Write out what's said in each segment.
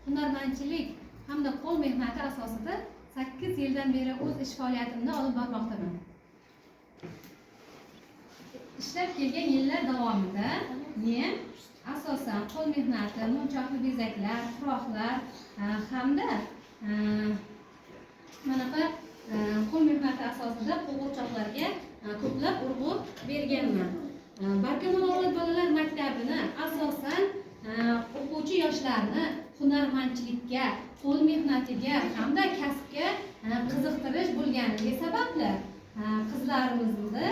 Hunarmandchilik hamda qo'l mehnati asosida 8 yildan beri o'z ish faoliyatimni olib bormoqdaman. Ishlab kelgan yillar davomida men asosan qo'l mehnati, munchoqli bezaklar, tuproqlar hamda manaqa qo'l mehnati asosida qo'g'irchoqlarga ko'plab urg'u berganman. Barkamol avlod bolalar maktabini asosan o'quvchi yoshlarni hunarmandchilikka, qo'l mehnatiga hamda kasbga qiziqtirish bo'lganligi sababli qizlarimizni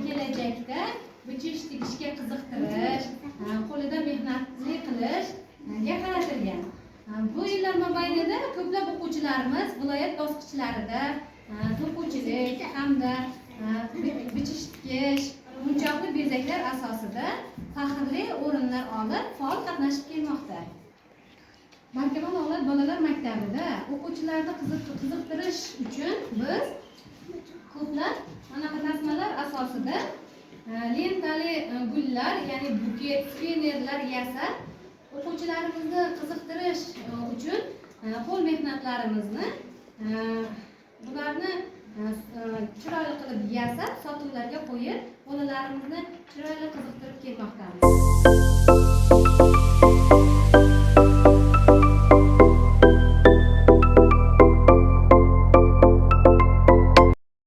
kelajakda bichish tikishga qiziqtirish, qo'lida mehnatli qilishga qaratilgan. Bu yillar mobaynida ko'plab o'quvchilarimiz viloyat bosqichlarida to'quvchilik hamda bichish tikish, munchoqli bezaklar asosida faxrli o'rinlar olib, faol qatnashib kelmoqda. Barkamol avlod bolalar maktabida o'quvchilarni qiziqtirish uchun biz ko'plab anaqa tasmalar asosida lentali gullar, ya'ni buket, suvenirlar yasab, o'quvchilarimizni qiziqtirish uchun qo'l mehnatlarimizni bularni chiroyli qilib yasab, sotuvlarga qo'yib, bolalarimizni chiroyli qiziqtirib kelmoqdamiz.